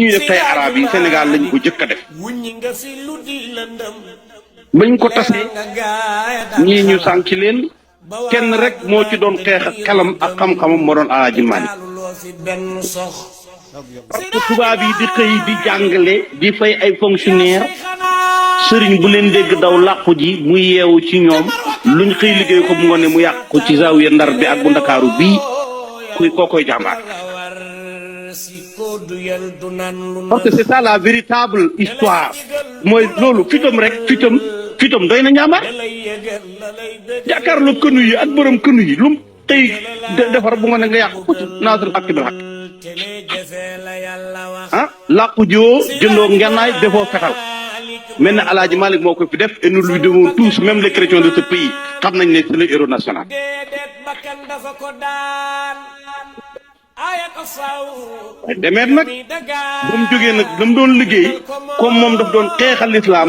ñuy def tey arab yi Sénégal lañ ko jëkk a def bañ ko tasee ñii ñu sànki leen kenn rek moo ci doon xeex ak xelam ak xam-xamam moo doon Alaaji Maalik parce que tubaab yi di xëy di jàngale di fay ay fonctionnaire sëriñ bu leen dégg daw làqu ji muy yeewu ci ñoom luñ xëy liggéey ko bu ngoone mu yàq ko ci zaawiya Ndar bi ak bu Ndakaaru bii kuy kookoy jàmbaar parce que c'est ça la véritable histoire mooy loolu fitam doy na ñaambaar jàkkaarloo kënu yi ak borom kënu yi lum tey defar bu ngoone nga yàq ko ci naasir ak bil xaq ah làqu jiwoo jëndoo ngennaay defoo fetal mel na Alaaji Malick moo ko fi def et nous lui devons tous même les chrétiens de ce pays xam nañ ne c'est le héros national. waaye demeet nag ba mu jógee nag la mu doon liggéey comme moom daf doon xeexal lislaam